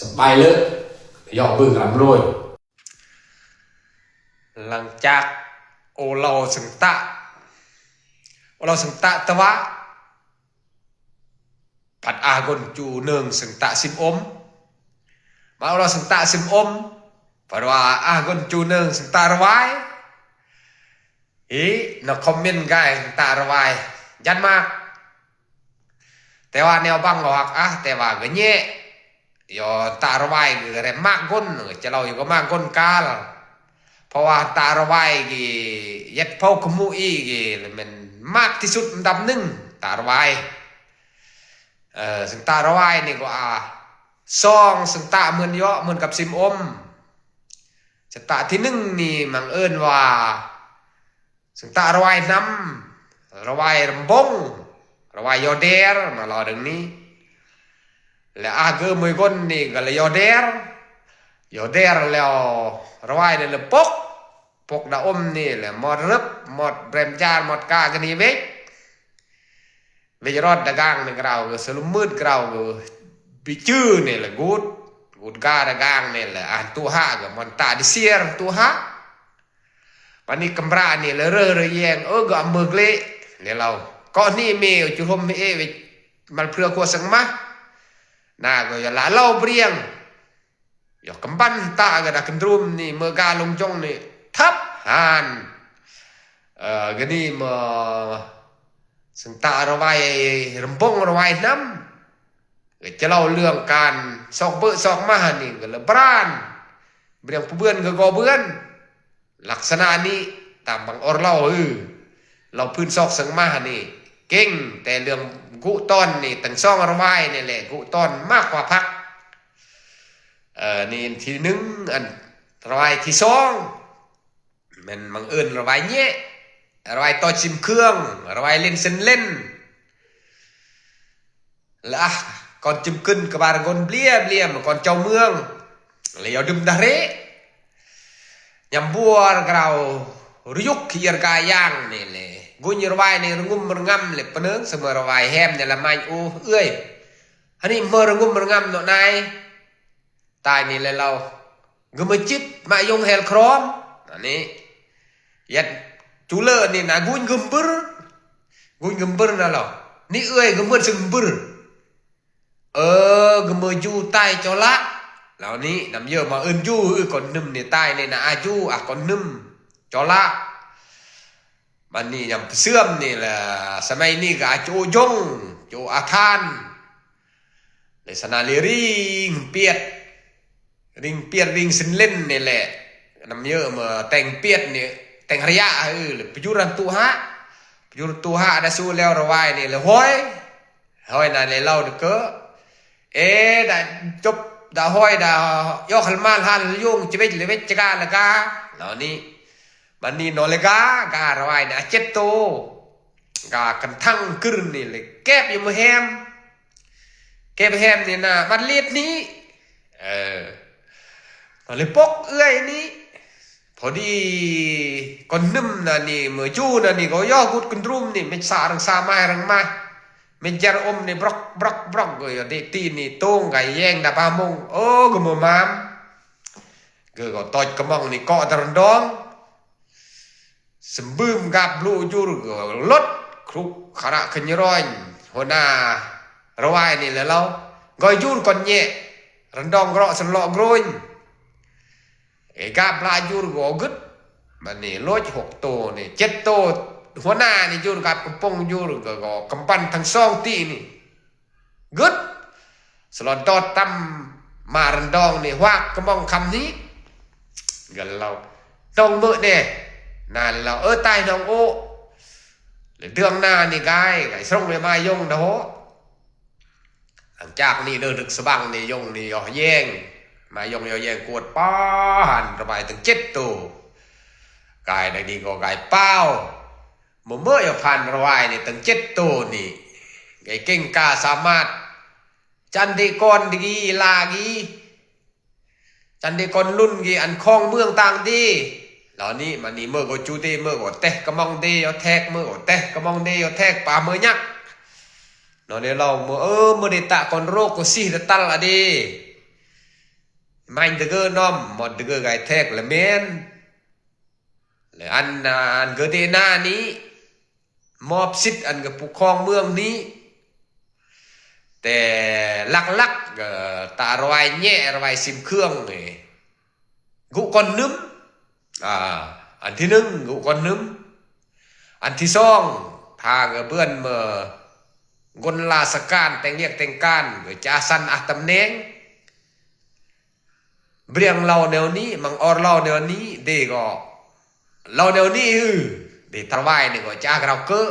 ສະບາຍເລີຍ ເຍາະບຶງລຳລວຍ. ຫຼັງຈາກໂອເລົ່າສັງຕະ ໂອເລົ່າສັງຕະຕະວະ ພັດອາກົນຈູເນີງສັງຕະຊິມອົມ ມາໂອເລົ່າສັງຕະຊິມອົມ ພັດວ່າອາກົນຈູເນີງສັງຕະລະວາຍ ອີ ນະຄອມເມັນກາຍສັງຕະລະວາຍ ຢັນມາກ ແຕ່ວ່າແນວບັງກໍຮັກອາ ແຕ່ວ່າກໍແຍ່ ຍອຕາລະວາຍກະແລມາກກົນ ຈະເລົ່າຢູ່ກໍມາກກົນກາລ ເພາະວ່າຕາລະວາຍກີເຢັດເພົາຂະມຸອີກີແມ່ນມາກທີ່ສຸດອັນດັບໜຶ່ງ ຕາລະວາຍ ເອີ ເຊິ່ງຕາລະວາຍນີ້ກໍອາ ສອງ ເຊິ່ງຕາເໝືອນເຍາະເໝືອນກັບຊິມອົມ ເຊິ່ງຕາທີໜຶ່ງນີ້ມັງເອີ້ນວ່າ ເຊິ່ງຕາລະວາຍນຳ ລະວາຍລຳບົງ ລະວາຍຍໍແດລ ມາລໍເລື່ອງນີ້ ແລະ ອາເກີມວຍກົນນີ້ກໍລະຍໍແດລ ຍໍແດລແລ້ວລະວາຍນີ້ລະປົກ ປົກດາອົມນີ້ແຫຼະ ມອດເລິບ ມອດແບມຈານ ມອດກາກະນີເວກ ເວຈະຣອດດາກາງນີ້ກະລາວ ສະລຸມມືດກະລາວ ບິຈື່ນີ້ແຫຼະ ກູດ ກູດກາດາກາງນີ້ແຫຼະ ອານຕູຮະກະມອນຕາດິເຊຍຕູຮະ ບາດນີ້ກຳບຣານີ້ລະເຣີລະແຍງ ເອີ ກະອຳເມີກເລ ແລະລາວ ເກາະນີ້ເມ ຈຸຮົມເອ ເວ ມັນເພື່ອຄົວສັງມາ ນາກໍຢາລະເລົ່າບຣຽງ ຢາກຳບັນຕາກະດາກະນດຣູມນີ້ ເມີກາລົງຈົງນີ້ ທັບຫານ ເອີ ກະນີ້ມາ ເຊິ່ງຕາລະວາຍລຳບົງລະວາຍນຳ ກະຈະເລົ່າເລື່ອງການຊອກເບີຊອກມານີ້ກະລະບຣານ ເບືອງຜູ້ເບືອນກະກໍເບືອນ ລັກສະນະນີ້ຕາມບັງອໍລາວ ເອີ ລາວພື້ນຊອກເຊິ່ງມານີ້ເກັ່ງ ແຕ່ເລື່ອງກຸຕອນນີ້ ທັງສອງລະວາຍນີ້ແຫຼະ ກຸຕອນມາກກວ່າພັກ ເອີ ນີ້ທີໜຶ່ງ ອັນລະວາຍທີສອງ ແມ່ນບັງເອີນລະວາຍແຍະ ລະວາຍຕໍ່ຊິມເຄື່ອງ ລະວາຍເຫຼັ້ນເຊັ່ນເຫຼັ້ນ ລະອາ ກ່ອນຈິມກຶນກະບາລະກົນເບລຽເບລຽມ ກ່ອນເຈົ້າເມືອງ ລະຢາດື່ມດາເຣ ຍາມບົວກະລາວ ຣະຍຸກຂີ້ເອຍກາຍາງນີ້ແຫຼະ ກຸຍລະວາຍນີ້ລະງຸມລະງຳ ແລະປະເນີງສະເໝີລະວາຍແຮມນີ້ລະມາຍໂອເອື້ອຍ ອັນນີ້ເໝີລະງຸມລະງຳເນາະນາຍ ຕາຍນີ້ແຫຼະລາວ ກະມາຈິບມາຍົງແຮລຄຣອມ ອັນນີ້ ຍັດຈູເລີນີ້ນະ ກຸຍກຶມບຶຣ ກຸຍກຶມບຶຣນະລາວ ນີ້ເອື້ອຍກະເໝືອນຊຶງບຶຣ ເອີ ກະເໝີຢູ່ຕາຍຈໍລະ ລາວນີ້ນຳເຢີມາເອີ້ນຢູ່ ເອີ ກ່ອນໜຶ່ມນີ້ຕາຍນີ້ນະ ອາຢູ່ ອາ ກ່ອນໜຶ່ມ ຈໍລະ ບາດນີ້ຍາມເຊື່ອມນີ້ລະ ສະໄໝນີ້ກະອາໂຈຍົງ ໂຈອາທານ ເລສະນາລີຣິງປຽດ ລິງປຽດລິງສິນເຫຼັ້ນນີ້ແຫຼະ ນຳເຢີມາແຕ່ງປຽດນີ້ ແຕ່ງຮະຍະ ເອີ ປະຍຸຣັນຕຸຫະ ປະຍຸຣັນຕຸຫະ ດາຊູແລ້ວລະວາຍນີ້ລະຮອຍ ຮອຍນາເລເລົ່າເດີເກີ ເອ ດາຈົບ ດາຮອຍ ດາຢອກຄັນມານຮານລະຍົງ ຈະເວັດລະເວັດຈະກາລະກາ ເຫຼົ່ານີ້ ບາດນີ້ນໍເລກາ ກາລະວາຍນະ ເຈັດໂຕ ກາກັນທັງກຶນນີ້ເລີຍ ແກບຢູ່ມາແຮມ ແກບແຮມນີ້ນະ ບັດລຽດນີ້ ເອີ ນອນເລີຍປົກເອື້ອຍນີ້ ພໍດີ ກ່ອນໜຶ່ມນະນີ້ ເມື່ອຈູນະນີ້ ກໍຢອກກຸດກັນລຸມນີ້ ເມັດສາລັງສາມາຍລັງມາ ເມັດຢາອົມນີ້ ບລັອກ ບລັອກ ບລັອກ ກໍຢອກເດະຕີນນີ້ ໂຕ່ງກະແຍງດາບາມົງ ໂອ ກໍເມື່ອມາມ ກໍ ກໍຕອດກະມອງນີ້ ເກາະດາຣັນດອງ ສະບືມກາບລູຢູ່ ລົດ ຄລຸກຄະລະຂະຍະຣອຍ ຫົວໜ້າລະວາຍນີ້ແຫຼະລາວ ກໍຢູ່ກ່ອນແຍະ ຣັນດອງເລາະສະເລາະໂກຣຍ ເອກາບລາຢູ່ກໍກຶດ ບາດນີ້ໂລດຫົກໂຕນີ້ ເຈັດໂຕ ຫົວໜ້ານີ້ຢູ່ກັບກຳປົງຢູ່ ກໍ ກໍກຳປັ່ນທັງສອງຕີນີ້ ກຶດ ສະຫຼອດດອດຕຳມາຣັນດອງນີ້ ຫວາກກະມອງຄຳນີ້ ກັນເລົ່າ ນ້ອງເມີແດ່ ນານເລົ່າ ເອີ ຕາຍນ້ອງໂອ ແລະເດືອງໜ້ານີ້ກາຍ ກາຍຊົງເລີຍມາຍົງນະໂຫ ຫຼັງຈາກນີ້ເດີ ດຶກສະບັງນີ້ ຍົງນີ້ຍໍແຍງ ມາຍົງຍໍແຍງກວດ ປາຫັນລະວາຍຕັ້ງເຈັດໂຕ ກາຍໃນນີ້ກໍກາຍປາວ ເມີເມີຍຜ່ານລະວາຍນີ້ຕັ້ງເຈັດໂຕນີ້ ໄກເກັ່ງກ້າສາມາດ ຈັນເດກອນດີລາກີ ຈັນເດກອນລຸນກີ ອັນຄອງເມືອງຕ່າງດີ ເຫຼົ່ານີ້ ມານີ້ເມີກໍຈູເດ ເມີກໍແຕະກະມອງເດ ຢໍແທກ ເມີກໍແຕະກະມອງເດ ຢໍແທກ ປາເມີຍັກ ນອນເດເລົ່າ ເມີ ເອີ ເມີເດຕະກອນໂຣກກໍຊີດະຕັນລະເດ Manh dëgg ơ nòm, mọt dëgg ơ gai thẹk ລະແມ່ນ ແລະ ອັນ ອັນເກີເຕນານີ້ ມອບສິດອັນກະປົກຄອງເມືອງນີ້ ແຕ່ຫຼັກໆ ເອີ ຕາລະວາຍແຍະລະວາຍຊິມເຄື່ອງນີ້ ກຸກອນໜຶ່ມ ອາ ອັນທີໜຶ່ງ ກຸກອນໜຶ່ມ ອັນທີສອງ ພາກະເບືອນເມີ ກົນລາຊະການ ແຕ່ງວຽກແຕ່ງການ ກະຈາສັນອາຕຳແໜ່ງ ບຽງເລົ່າແນວນີ້ ມັງອອນເລົ່າແນວນີ້ ເດກໍເລົ່າແນວນີ້ ອື ເດຕະວາຍນີ້ກໍຈາກເຮົາເກີ